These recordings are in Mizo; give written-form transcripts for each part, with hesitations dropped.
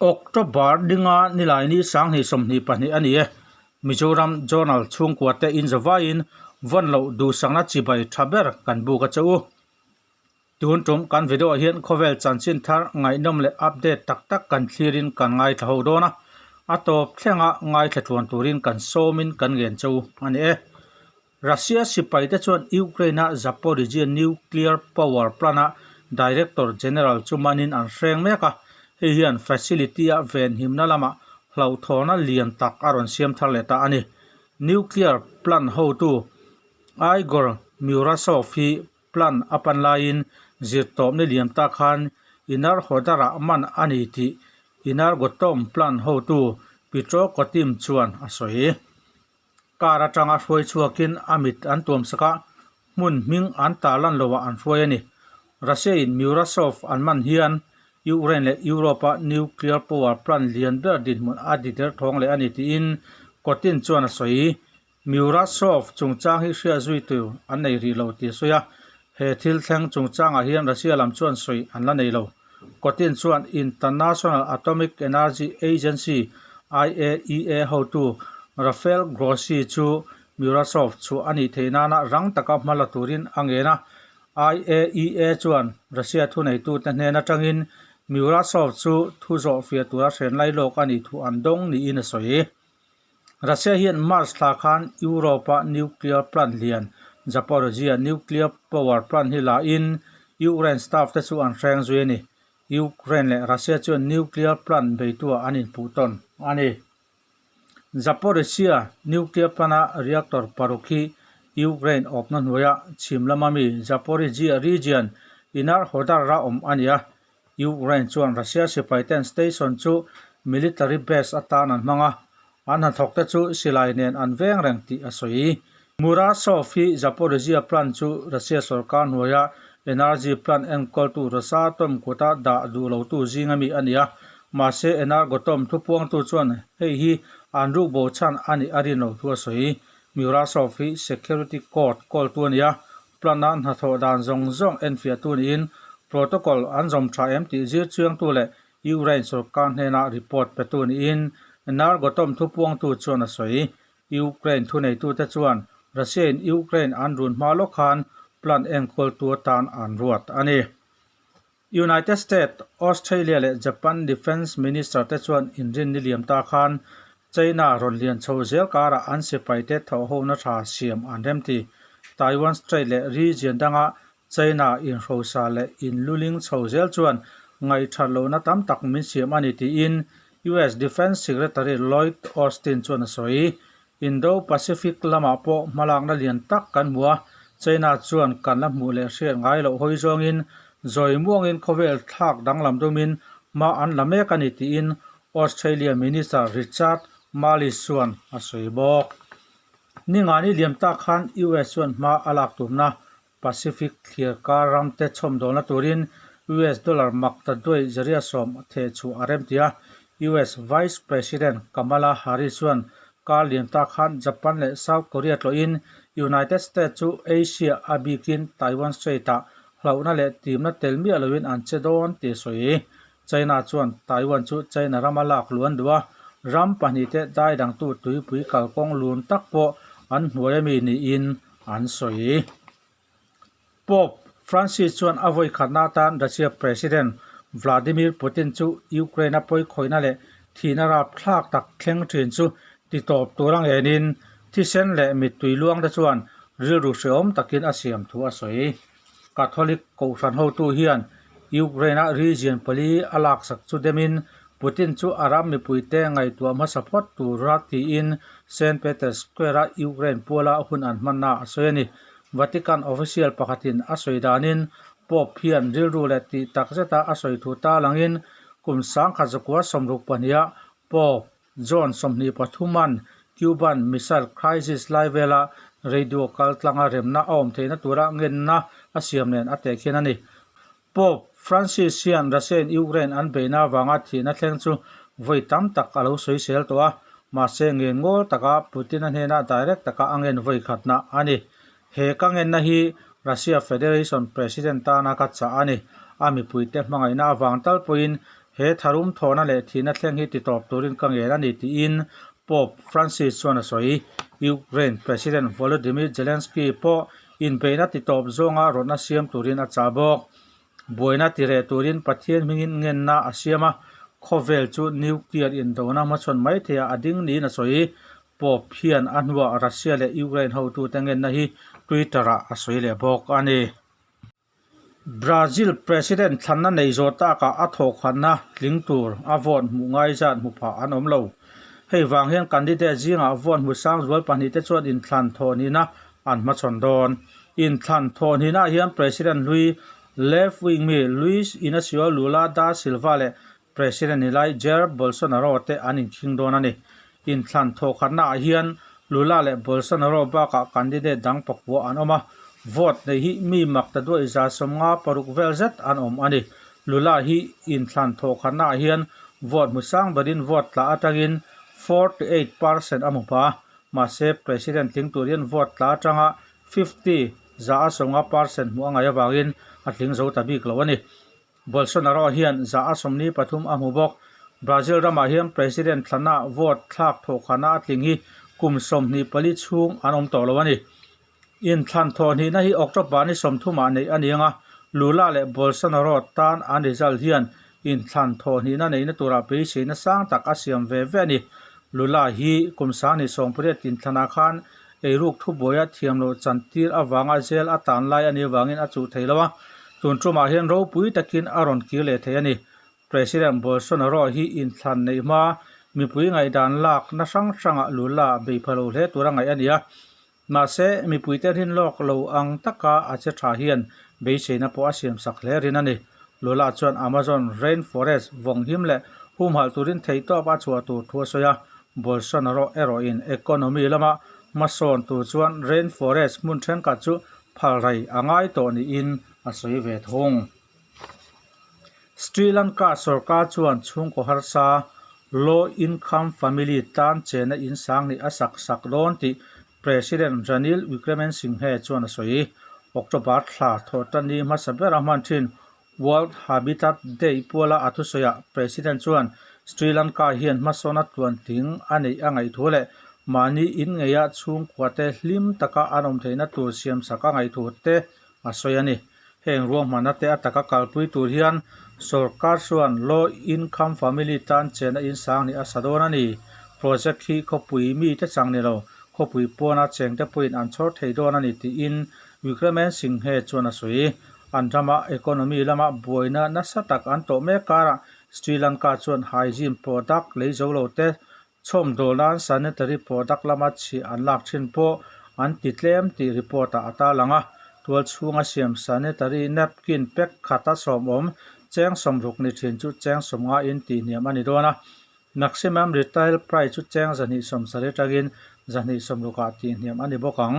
October dinga nilaini 2022 a ni e. Mizoram Journal chhungkua te inzawvaiin vawn loh duhsakna chibai tha ber kan buk a che u. Tun tum kan video ah hian khawvel chanchin thar ngaihnawm leh update tak tak kan thlirin kan ngaithla ho dawn a, a tawp thlenga ngaithla tluan turin kan sawmin kan ngen che u a ni e. Russia sipaite chuan Ukraine-a Zaporizhzhia nuclear power plant-a director general chu manin an hreng mek a, hei hian facility-a venhimna lamah hlauhthawna lian tak a rawn siam thar leh ta a ni. Nuclear plant hotu Igor Murasov hi Plan a pan laiin zirtawpni liam ta khan Inarhodar-ah man a ni tih Inargotom Plan hotu Petro Kotim chuan a sawi. Car atanga hruai chhuakin a mit an tuamsak a, hmun hming an tarlan loah an hruai a ni. Russia-in Murasov an man hian Ukraine leh Europe-a nuclear power plant lian ber dinhmun a ti derthawng leh a ni tiin Kotin chuan a sawi. Murasov chungchang hi hriat zui tur an nei rih lo tih a sawi a, he thil thleng chungchangah hian Russia lam chuan sawi an la nei lo. Kotin chuan International Atomic Energy Agency, IAEA, hotu Rafael Grossi chu Murasov chhuah a nih theih nana rang taka hma la turin a ngen a. IAEA chuan Russia thuneitute hnen atangin Murasov chu thu zawhfiah tura hren lailawk a nih thu an dawng niin a sawi. Russia hian March thla khan Europe-a nuclear plant lian Zaporizhzhia nuclear power plant hi la in Ukraine staff te chu an hreng zui a ni. Ukraine leh Russia chuan nuclear plant beituah an inpuh tawn a ni. Zaporizhzhia nuclear plant-a reactor paruk hi Ukraine awpna hnuaia chhim lama mi Zaporizhzhia region Inarhodar-a awm a ni a. Ukraine chuan Russia sipai ten station chu military base atan an hmang a, an hnathawk te chu silai nen an veng reng tih a sawi. Murasov hi Zaporizhzhia plant chu Russia sorkar hnuaia energy plant enkawltu Rosatom kuta dah duh lotu zing ami a ni a, mahse Energoatom thupuangtu chuan hei hi an rukbo chhan a nih a rin lo thu a sawi. Murasov hi security code kawltu a ni a, Plan-a hnathawh dan zawng zawng enfiahtu niin protocol an zawm tha em tih zir chiangtu leh Ukraine sorkar hnena report petu niin Energoatom thupuangtu chuan a sawi. Ukraine thuneitute chuan Russia-in Ukraine an run hma lawk khan plan enkawltu atan an ruat a ni. United States, Australia leh Japan Defence Minister te chuan inrinni liam ta khan China rawn lian chho zel karah an sipaite thawhhona tha siam an remti. Taiwan Strait leh region danga China inhrosa leh inluling chho zel chuan ngaihthat lohna tam tak min siam a ni tiin US Defence Secretary Lloyd Austin chuan a sawi. Indo-Pacific lamah pawh hmalakna lian tak kan hmu a, China chuan kan la hmuh leh hriat ngai loh hawi zawngin zawi muangin khawvel thlak danglam dumin hma an la mek a ni tiin Australia Minister Richard Marles chuan a sawi bawk. Ningani liam tak khan US chuan hma a lak tumna Pacific thlir kar ramte chhawmdawlna turin US dollar mak ta duai zaria sawm theh chhuah a remti a, US Vice President Kamala Harris chuan kar lian ta khan Japan leh South Korea tlawhin United States chu Asia a bikin Taiwan Strait-ah hlauhna leh timna tel miah loin an che dawn tih a sawi. China chuan Taiwan chu China rama lak luan duh a, ram pahnihte dai dangtu tuipui kalkawng lun tak pawh an hnuai ami niin an sawi. Pope Francis chuan a vawi khatna atan Russia President Vladimir Putin chu Ukraine-a pawikhawihna leh thihna rapthlak tak thleng thin chu titawp tur a ngenin thisen leh mittui luangte chuan rilru hrehawm takin a siam thu a sawi. Catholic kohhran hotu hian Ukraine-a region pali a laksak chu demin Putin chu a ram mipuite ngaihtuah hmasa phawt tura tiin Saint Peter's Square-a Ukraine puala hun an hmanna a sawi a ni. Vatican official pakhatin a sawi danin Pope hian rilru leh tih tak zeta a sawi thu ta langin kum 1962-ah Pope John 23-a'n Cuban Missile Crisis lai vela radio kal tlanga remna a awm theihna tura ngenna a siam nen a tehkhin a ni. Pope Francis hian Russia-in Ukraine an beihna avanga thihna thleng chu vawi tam tak a lo sawisel tawh a, mahse ngen ngawl taka Putin-a hnena direct taka a ngen vawi khatna a ni. He ka ngenna hi Russia Federation President tana ka chah a ni. A mipuite hmangaihna avang tal pawhin He tharum thawhna leh thihna thleng hi titawp turin ka ngen a ni tiin Pope Francis chuan a sawi. Ukraine President Volodymyr Zelensky pawh inbeihna titawp zawnga rawtna siam turin a chah bawk. Buaina ti reh turin Pathian hmingin ngenna a siam a, khawvel chu nuclear indona hmachhawn mai theiah a ding niin a sawi. Pope hian a hnuah Russia leh Ukraine hotute ngenna hi Twitter-ah a sawi leh bawk a ni. Brazil President thlanna nei zawh takah a thawhkhatna tling tur a vote hmuh ngai zat hmu phah an awm lo. Hei vang hian candidate zingah vote hmu sang zual pahnihte chuan inthlan thawhnihna an hmachhawn dawn. Inthlan thawhnihnaah hian President hlui left wing mi Luiz Inacio Lula da Silva leh President ni lai Jair Bolsonaro te an inkhing dawn a ni. Inthlan thawhkhatnaah hian Lula leh Bolsonaro bakah candidate dang pakua an awm a, vote nei hi mi mak ta duai 56 vel zet an awm a ni. Lula hi inthlan thawhkhatnaah hian vote hmu sang berin vote tla atangin 48 percent a hmu pha a, mahse President tling tur hian vote tla atanga 50 50 percent hmuh a ngaih avangin a tling zo ta bik lo a ni. Bolsonaro hian 23 a hmu bawk. Brazil ramah hian President thlana vote thlak thawhkhana a tling hi kum 24 chhung an awm tawh lo a ni. Inthlan thawhhnihna hi October ni 30 ah neih a ni ang a, Lula leh Bolsonaro tan an result hian inthlan thawhhnihna neihna turah beiseina sang tak a siam ve ve a ni. Lula hi kum 2018 inthlanah khan eiruk thubuaia thiam loh chantir avanga jail a tan lai a nih avangin a chuh thei lo a, tun tumah hian ropui takin a rawn kir leh thei a ni. President Bolsonaro hi inthlan neih hma mipui ngaihdan lakna hrang hrangah Lula bei pha lo hle tura ngaih a ni a, mahse mipuite rin lawk lo ang taka a che tha hian beiseina pawh a siamsak hle rin a ni. Lula chuan Amazon rainforest vawnghim leh humhalh turin theihtawp a chhuah tur thu a sawi a, Bolsonaro erawhin economy lama hmasawn tur chuan rainforest hmun thenkhat chu phalrai a ngai tawh niin a sawi ve thung. Sri Lanka sorkar chuan chhungkaw harsa, low income family, tan chena in sang nih a sak sak dawn tih President Ranil Wickremesinghe chuan a sawi. October thla thawhtanni hmasa bera hman thin World Habitat Day puala a thusawiah President chuan Sri Lanka hian hmasawna tluantling a neih a ngaih thu leh mahni in ngeia chhungkuate hlim taka an awm theihna tur siamsak a ngaih thu te a sawi a ni. Heng ruahmanna te a taka kalpui tur hian sorkar chuan low income family tan chenna in sang nih a sa dawn a ni. Project hi khawpui mite chang ni lo, khawpui pawna chengte pawhin an chhawr thei dawn a ni tiin Wickremesinghe chuan a sawi. An rama economy lama buaina nasa tak an tawh mek karah Sri Lanka chuan hygiene product lei zo lo te chhawmdawl nan sanitary product lama chhiah an lak thin pawh an ti tlem tih report ah a tarlang a. Tual chhunga siam sanitary napkin pack khata sawmawm cheng 60 ni thin chu cheng 50 in tihhniam a ni dawn a. Maximum retail price chu cheng 270 atangin 260 ah tihhniam a ni bawk ang.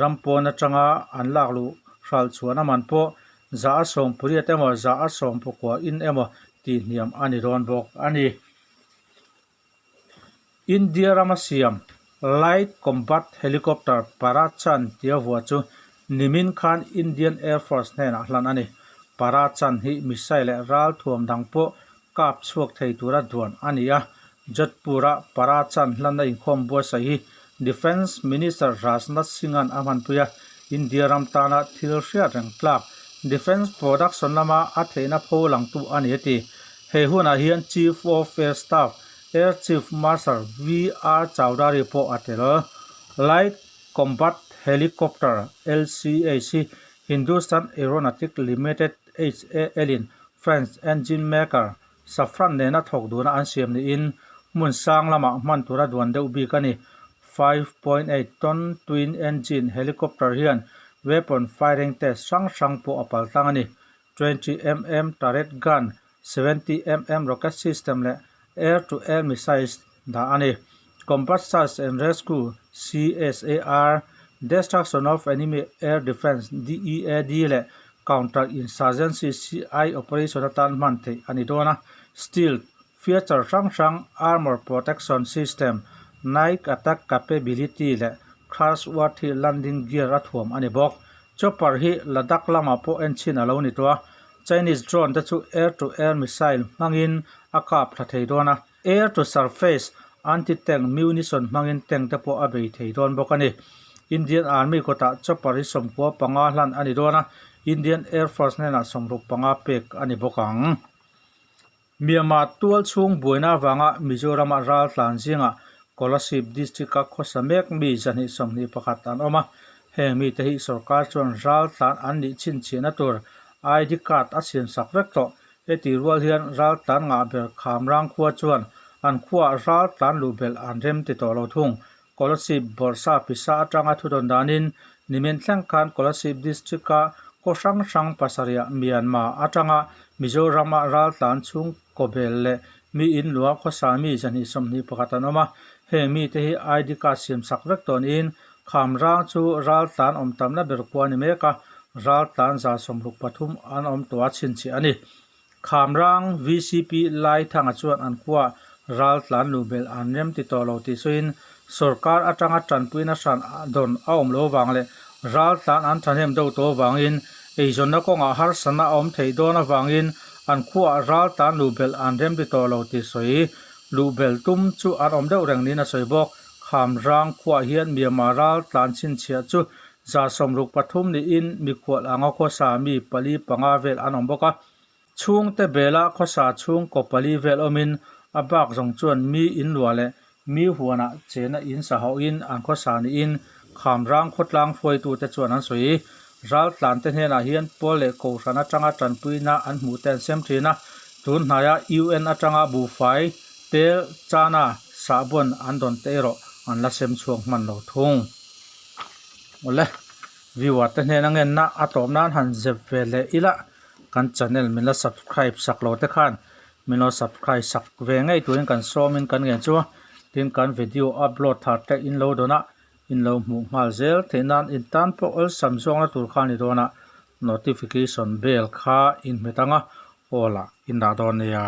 Ram pawn atanga an lak luh hralh chhuahna man pawh 180 emaw 190 in emaw tihhniam a ni dawn bawk a ni. India rama siam Light Combat Helicopter Parachan tia vuah chu nimin khan Indian Air Force hnenah hlan a ni. Parachan hi missile leh ral thuam dang pawh kap chhuak thei tura duan a ni a, Jodhpur-a Parachan hlanna inkhawm buatsaih hi Defence Minister Rajnath Singh-a'n a hmanpui a, India ram tana thil hriat reng tlak defence production lama a theihna pho langtu a ni a ti. He hunah hian Chief of Air Staff Air Chief Marshal VR Chaudhary pawh a tel. Light Combat Helicopter, LCH, hi Hindustan Aeronautic Limited, HAL, in French engine maker Safran nena thawk duna an siam niin hmun sang lamah hman tura duan deuh bik a ni. 5.8 ton twin engine helicopter hian weapon firing test hrang hrang pawh a paltlang a ni. 20 mm turret gun, 70 mm rocket system leh air-to-air missiles dah a ni. Combat Search and Rescue, CSAR, Destruction of Enemy Air Defence, DEAD, leh Counter Insurgency, CI, operation atan hman theih a ni dawn a. Stealth feature hrang hrang, armour protection system, night attack capability leh crashworthy landing gear a thuam a ni bawk. Chopper hi Ladakh lamah pawh enchhin a lo ni tawh a. Chinese drone te chu air-to-air missile hmangin a kap thla thei dawn a, air-to-surface anti-tank munition hmangin tank te pawh a bei thei dawn bawk a ni. Indian Army kawtah chopper hi 95 hlan a ni dawn a, Indian Air Force hnenah 65 pek a ni bawk ang. Myanmar tual chhung buaina avanga Mizorama ral tlan zingah Kolasib District-a khawsa mek mi 221 an awm a, heng mite hi sorkar chuan ral tlan an nih chhinchhiahna tur ID card a siamsak vek tawh. Heti rual hian ral tlan ngah ber Khamrang khua chuan an khuaah ral tlan luh belh an rem ti tawh lo thung. Kolasib Bawrhsa pisa atanga thudawn danin nimin thleng khan Kolasib District-a khaw hrang hrang pasarihah Myanmar atanga Mizorama raltlan chhungkaw bel leh mi in lua khawsa mi 221 an awm a, heng mite hi ID card siamsak vek tawh niin Khamrang chu raltlan awm tamna ber khua a ni mek a, raltlan 63 an awm tawh a chhinchhiah a ni. Khamrang vcp Laithanga chuan an khuaah ral tlan luh belh an rem ti tawh lo tih sawiin sorkar atanga tanpuina hran dawn a awm lo vang leh ral tlan an thahnem deuh tawh avangin eizawnna kawngah harsatna a awm theih dawn avangin an khuaah ral tlan luh belh an rem ti tawh lo tih sawi luh belh tum chu an awm deuh reng niin a sawi bawk. Khamrang khuaah hian Myanmar ral tlan chhinchhiah chu 63 niin mikhual anga khawsa mi pali panga vel an awm bawk a. Chhungte bela khawsa chhungkaw pali vel awmin a bak zawng chuan mi inluah leh mi huanah chena in sa hauhin an khawsa niin Khamrang khawtlang hruaitute chuan an sawi. Raltlante hnenah hian pawl leh kohhran atanga tanpuina an hmuh te an sem thin a, tun hnaia UN atanga buhfai tel chana sahbawn an dawn te erawh an la sem chhuak hman lo thung. Awle, viewer te hnena ngenna a tawp nan han zep ve leh ila kan channel min la subscribe sak lo te khan min lo subscribe sak ve ngei turin kan sawmin kan ngen chu a, tin kan video upload thar te in lo dawn a, in lo hmuh nghal zel theih nan in tan pawh awlsam zawngna tur kha a ni dawn a, notification bell kha in hmet ang a, all ah in dah dawn nia.